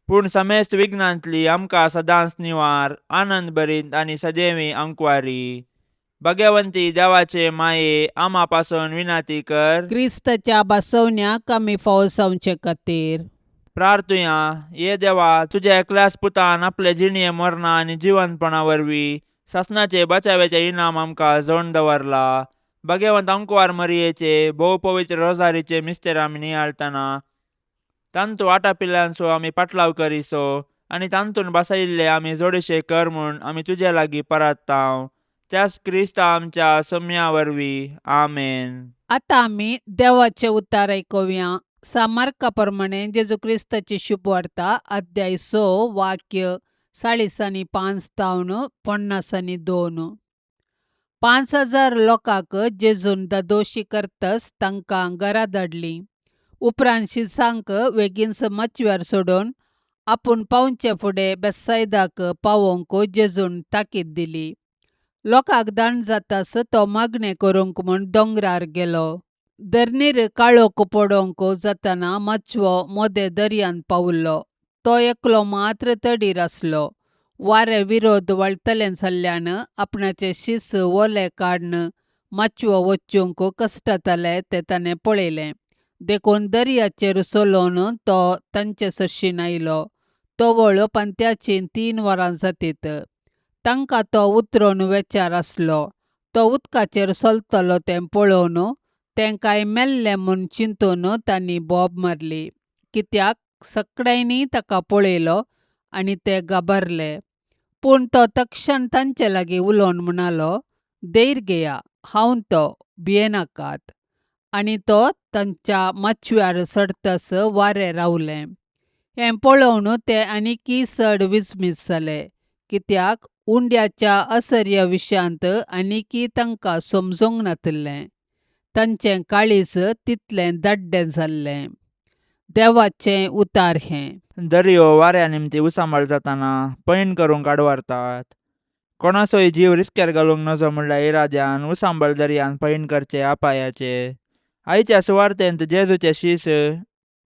पूण समेस्त विघ्नांतली आमकां सदांच निवार, आनंद भरीत आनी सदैवी अंकवारी. भाग्यवंती देवाचे माये, आमा पासून विनाती कर. क्रिस्ताच्या बसवण्याक आमी फावो जावचे खातीर. प्रार्थुया. ये देवा, तुज्या एकल्याच पुतान आपले जिणये मरणा आनी जिवंतपणा वरवीं सासणाचे बचाव्याचे इनाम आमकां जोडून दवरला. भाग्यवंत अंकवार मरियेचे भोव पवित्र रोजारीचे मिस्तेर आमी नियाळतना तांतू आटापिल्ल्यांचो आमी पाटलाव करिसो आनी तांतून बसयिल्ले आमी जोडीशे कर म्हूण आमी तुजे लागीं परात्तांव, त्याच क्रिस्ता आमच्या सम्या वरवीं. आमेन. आतां आमी देवाचें उतार आयकुया. सामार्का प्रमाणे जेजू क्रिस्ताची शुभवार्ता, अध्याय 6, वाक्य 45 तावन 52. 5000 लोकांक जेजून दादोशी करतस तांकां घरा धाडलीं. उपरांत शिसांक वेगींच माचव्यार सोडून आपूण पावचे फुडें बेसायदाक पावोवंक जेजून ताकीद दिली. लोकांक दाण जातास तो मागणें करूंक म्हूण दोंगरार गेलो. धरणीर काळोख पडोवंक जातना माचवो मोदें दर्यांत पाविल्लो. तो एकलो मात्र तडीर आसलो. वारें विरोध वळटलें जाल्ल्यान आपणाचे शीस ओले काडून माचवो वचूंक कश्टाताले तें ताणें पळयलें. देखून दर्याचेर चलोवन तो तांचे सरशीन आयलो. तवळ पंत्याचीं 3 वरां जातीत. तांकां तो उतरून वेचार आसलो. तो उदकाचेर चलतलो तें पळोवन तें कांय मेल्लें म्हूण चिंतून तांणी बोब मारली, कित्याक सगळ्यांनी ताका पळयलो आनी ते घाबरले. पूण तो तक्षण तांचे लागीं उलोवन म्हणालो, धैर्य घेया, हांव तो, भियेनाकात. आनी तो तांच्या माचव्यार चडतस वारें रावलें. हें पळोवन ते आनीकय चड विस्मीत जाले, कित्याक उंड्याच्या असर्य विशयांत आनीकय तांकां समजूंक नातिल्लें. तांचें काळीज तितलें दाड्डें जाल्लें. देवाचें उतार हें. दर्यो वाऱ्या निमती उसांबळ जाताना पैण करूंक आडवारतात. कोणाचोय जीव रिस्क्यार घालूंक नजो म्हणल्या इराद्यान उसांबळ दर्यान पैण करचे अपायाचे. आयच्या सुवार्तेंत जेजूचे शीस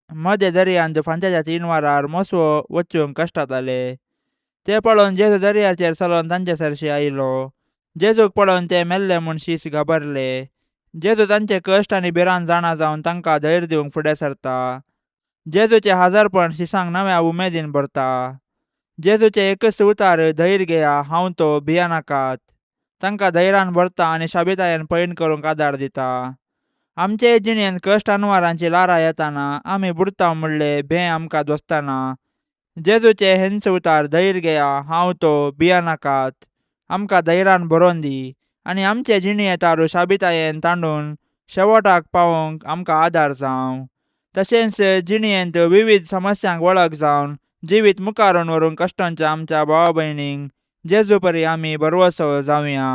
मदें दर्यांत फांत्याच्या 3 वरार मोसवो वचूंक कश्टाताले. ते पळोवन जेजू दर्याचेर चलोवन तांचे सरशी आयलो. जेजूक पळोवन ते मेल्ले म्हूण शीस घाबरले. जेजू तांचे कश्ट आनी भिरांत जाणा जावन तांकां धैर्य दिवंक फुडें सरता. जेजूचें हाजारपण शिसांक नव्या उमेदीन भरता. जेजूचें एकच उतार, धैर्य घेया, हांव तो, भियेनाकात, तांकां धैर्यान भरता आनी शाबितायेन पैण करूंक आदार दिता. आमचे जिणेंत कश्ट अनवारांची लारां येताना आमी बुडता म्हणले भें आमकां दोसतना जेजूचें हेंच उतार, धैर्य घेया, हांव तो, भियेनाकात, आमकां धैर्यान भरोवन दी आनी आमचे जिणये तारू शाबितायेन तांडून शेवटाक पावोवंक आमकां आदार जावं. तशेंच जिणयेंत विविध समस्यांक वळख जावन जिवीत मुखारून व्हरूंक कश्टांच्या आमच्या भावा भयणींक जेजू परी आमी बरवसो जावया.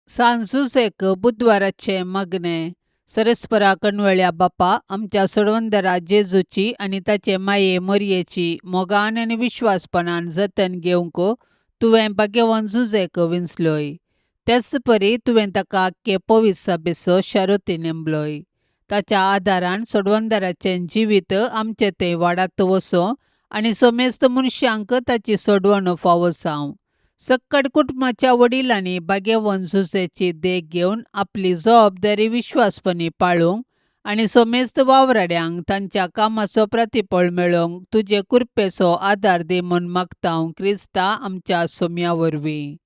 सांजुसेक बुधवाराचें मागणें. सरस्परा कणवळ्या बापा, आमच्या सोडवंदरा जेजूची आनी ताचे माये मोरयेची मोगान आनी विश्वासपणान जतन घेवंक तुवें भाग्यवान जुजेक विंचलोय. तेच परी तुवें ताका आख्खे पवित्र सभेचो शारुती नेमलोय. ताच्या आदारान सोडवंदराचें जिवीत आमचें तें वाडात वचों आनी समेस्त मनशांक ताची सोडवणूक फावो जावं. सक्कड कुटुंबाच्या वडिलांनी भाग्यवंत जुजेची देख घेवन आपली जबाबदारी विश्वासपणी पाळूंक आनी समेस्त वावराड्यांक तांच्या कामाचो प्रतिफळ मेळोवंक तुजे कृपेचो आदार दी म्हूण मागता हांव क्रिस्ता आमच्या सोम्या वरवीं.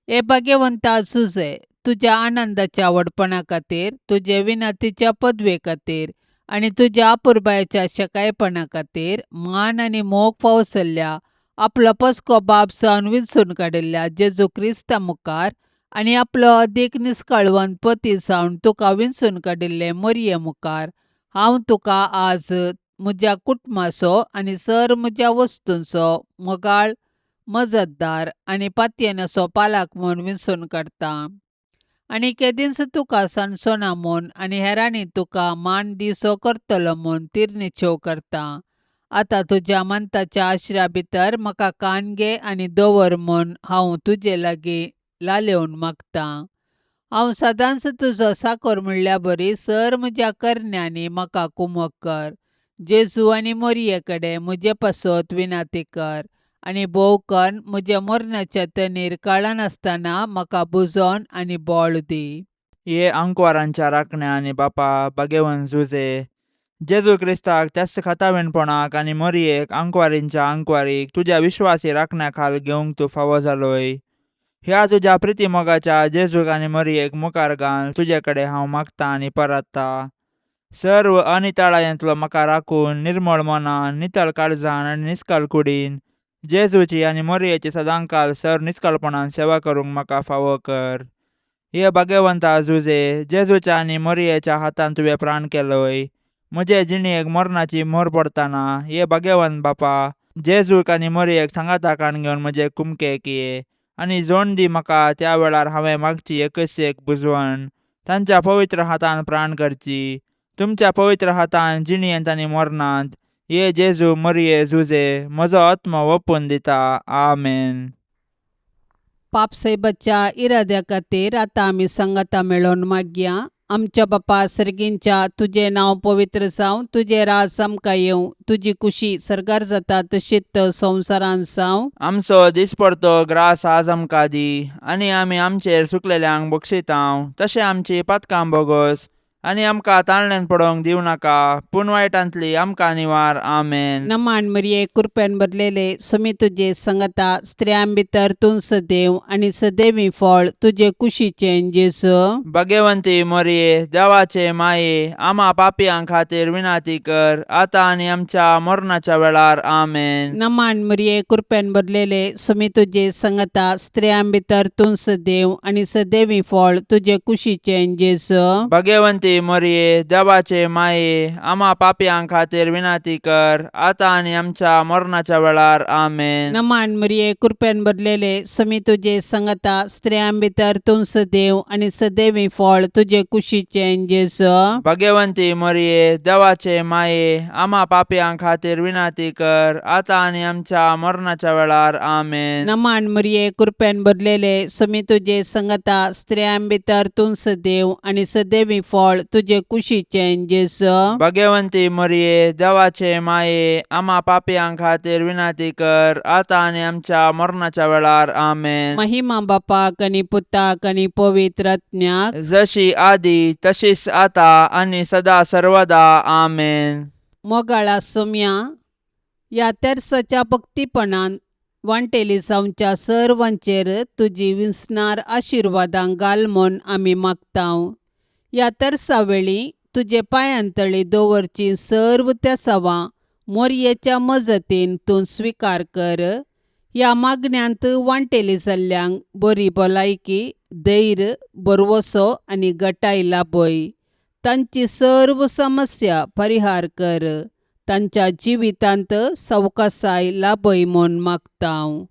हे भाग्यवंता जुजे, तुज्या आनंदाच्या व्हडपणा खातीर, तुजे विनंतीच्या पदवे खातीर आनी तुज्या अपुरबायेच्या शेकायपणा खातीर मान आनी मोग फावो जाल्ल्या आपलो पसको बाप जावन विंचून काडिल्ल्या जेजू क्रिस्ता मुखार आनी आपलो अदीक निस्काळवंत पती जावन तुका विंचून काडिल्ले मोरये मुखार हांव तुका आज म्हज्या कुटुंबाचो आनी सर म्हज्या वस्तूंचो मोगाळ मजतदार आनी पातयेनाचो पालक म्हूण विंचून काडटा आनी केदींच तुका सांडचो ना म्हूण आनी हेरांनी तुका मान दिसो करतलो म्हूण तिरनिचेव करता. आतां तुज्या मंताच्या आश्र्या भितर म्हाका कान घे आनी दवर म्हूण हांव तुजे लागीं लालेवन मागतां. हांव सदांच तुजो साकर म्हणल्या बरी सर म्हज्या करण्यांनी म्हाका कुमक कर. जेजू आनी मोरये कडेन म्हजे पासत विनंती कर आनी भोव कन्न म्हज्या मरणाच्या तणीर कळनासतना म्हाका बुजोवन आनी बळ दी. ये आंकवारांच्या राखण्या आनी बापा भाग्यवंत जुजे, जेजू क्रिस्ताक त्याच खातावीणपणाक आनी मोरयेक आंकवारींच्या आंकवारीक तुज्या विश्वासी राखण्या खाल घेवंक तूं फावो जालोय. ह्या तुज्या प्रिती मोगाच्या जेजूक आनी मोरयेक मुखार घाल तुजे कडेन हांव मागता आनी पराता. सर्व अनिताळायेंतलो म्हाका राखून निर्मळ मनान, नितळ काळजान आनी निस्काल कुडीन जेजूची आनी मोरयेची सदांकाल सर निस्कालपणान सेवा करूंक म्हाका फावो कर. हे भाग्यवंता जुजे, जेजूच्या आनी मोरयेच्या हातान तुवें प्राण केलोय. म्हजे जिणेक मरणाची मोर पडतना हे भाग्यवंत बापा, जेजूक आनी मोरयेक सांगाता काण घेवन म्हजे कुमकेक ये आनी जोण दी म्हाका त्या वेळार हांवें मागची एकच एक बुजवण तांच्या पवित्र हातान प्राण करची. तुमच्या पवित्र हातान जिणयेंत आनी मरणांत ये जेजू मोरये जुजे म्हजो आत्मो ओपून दिता. आमेन. पापसाहेबाच्या इराद्या खातीर आतां आमी सांगाता मेळोवन मागया. आमच्या बापा सर्गींच्या, तुजें नांव पवित्र जावं, तुजें राज आमकां येवं, तुजी कुशी सर्गार जाता तशीच संवसारांत जावं. आमचो दिसपडतो ग्रास आज आमकां दी आनी आमी आमचेर सुकलेल्यांक बक्षितांव तशें आमची पातकां बोगोस आनी आमकां ताळण्यान पडोवंक दिवं नाका पूण वायटांतली आमकां निवार. आमेन. नमान मरिये, कृपेन भरलेले, समी तुजे संगता, स्त्रियां भितर तूं सदैव आनी सदैवी फळ तुजे कुशीचें जेजू. भाग्यवंती मोरये, देवाचे माये, आमा पापयां खातीर विनंती कर आतां आनी आमच्या मरणाच्या वेळार. आमेन. नमान मरिये, कृपेन भरलेले, समी तुजे संगता, स्त्रियां भितर तूं सदैव आनी सदैवी फळ तुजे कुशीचें जेजू. भाग्यवंती मोरये, देवाचे माये, आमा पापयां खातीर विनंती कर आतां आनी आमच्या मरणाच्या वेळार. आमेन. नमान मरिये, कृपेन भरलेले, समी तुजे संगता, स्त्रियां भितर तूं सदैव आनी सदैवी फळ तुजे कुशीचें जेजू. भाग्यवंती मोरये, देवाचे माये, आमा पापयां खातीर विनंती कर आतां आनी आमच्या मरणाच्या वेळार. आमेन. नमान मरिये, कृपेन भरलेले, समी तुजे संगता, स्त्रियां भितर तूं सदैव आनी सदैवी फळ तुजे कुशीचें जेजू. भाग्यवंती मोरये, देवाचे माये, आमा पापयां खातीर विनंती कर आतां आनी आमच्या मरणाच्या वेळार. आमेन. महिमा बापाक आनी पुताक आनी पवित्र आत्म्याक, जशी आदी तशीच आता आनी सदा सर्वदा. आमेन. मोगाळा सोम्या, ह्या तेर्साच्या भक्तीपणान वांटेली जावच्या सर्वांचेर तुजी विंचणार आशिर्वादां घाल म्हूण आमी मागतांव. ह्या तेर्सा वेळी तुजे पांयांतळी दवरची सर्व तेसावां मोरयेच्या मजतीन तूं स्विकार कर. ह्या मागण्यांत वांटेली जाल्ल्यांक बरी भलायकी, धैर्य, भरवसो आनी गटाय लाभय. तांची सर्व समस्या परिहार कर. तांच्या जिवितांत सवकासाय लाभय म्हूण मागतांव.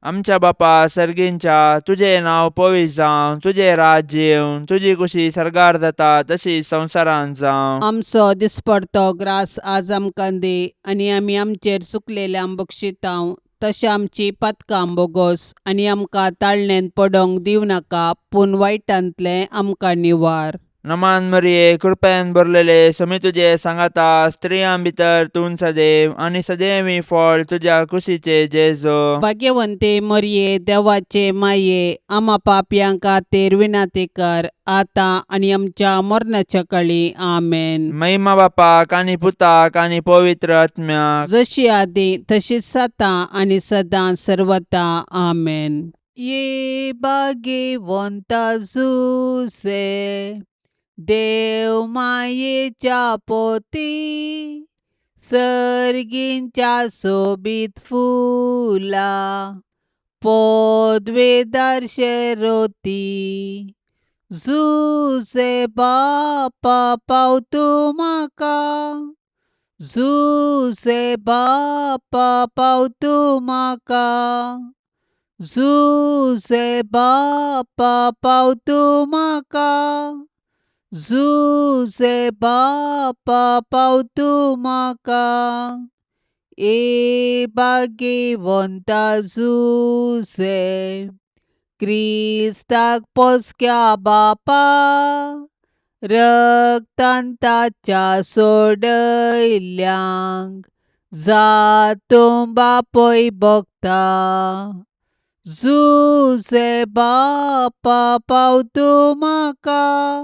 आमच्या बापा सर्गींच्या, तुजें नांव पवित्र जावं, तुजें राज्य येवं, तुजी कुशी सर्गार जाता तशी संवसारांत जावं. आमचो दिसपडतो ग्रास आज आमकां दी आनी आमी आमचेर चुकलेल्यांक बक्षितांव तशें आमची पातकां बोगोस आनी आमकां ताळणेंत पडोवंक दिवं नाका पूण वायटांतलें आमकां निवार. नमान मरिये, कृपेन भरलेले, समी तुजे सांगाता, स्त्रियां भितर तूं सदैव आनी सदैवी फळ तुज्या कुशीचे जेजो. भाग्यवंते मरिये, देवाचे माये, आमा पापयां खातीर विनंती कर आतां आनी आमच्या मरणाच्या काळी. आमेन. महिमा बापाक आनी पुताक आनी पवित्र आत्म्याक. जशी आदी तशीच आतां आनी सदां सर्वता. आमेन. ये भाग्यवंता जुसे, देव मायेच्या पोती, सर्गींच्या सोबीत फुला पदवेदार शेरोती. जुसे बापा पावतू म्हाका, जुसे बापा पावतू म्हाका, जुसे बापा पावतू म्हाका, जुसे बापा पावतू म्हाका. ए भाग्यवंता जुसे, क्रिस्ताक पोसक्या बापा, रक्तान ताच्या सोडयल्ल्यांक जातूं बापय भोगता. जुसे बापा पावतू म्हाका,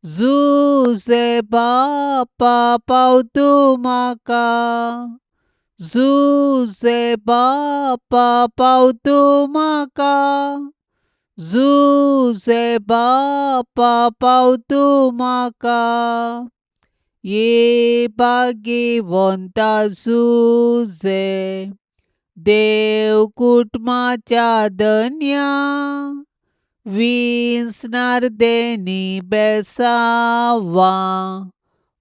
जुसे बापा पावतू म्हाका, जुसे बापा पावतू म्हाका, जुसे बापा पावतू म्हाका. ये भाग्यवंता जुसे, देव कुटुंबाच्या धन्या, विसनार देनी बेसावा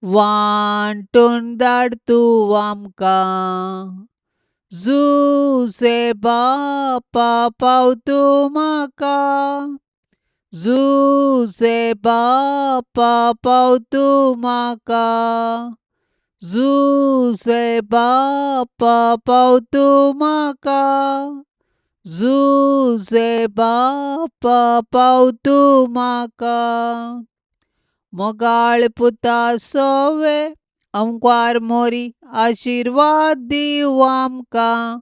वांटून धाड तूं आमकां. जुसे बापा पावतू म्हाका, जुसे बापा पावतू म्हाका, जुसे बापा पावतू म्हाका, जुसे बापा पावतू म्हाका. मोगाळ पुता सोवे अंकवार मोरी, आशिर्वाद दिवं आमकां.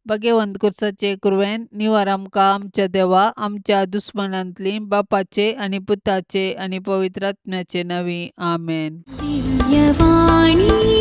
भाग्यवंत कुर्साचे कुरवेन निवार आमकां आमच्या देवा आमच्या दुस्मनांतली, बापाचे आनी पुताचे आनी पवित्र आत्म्याचे नांवी. आमेन. दिव्यवाणी.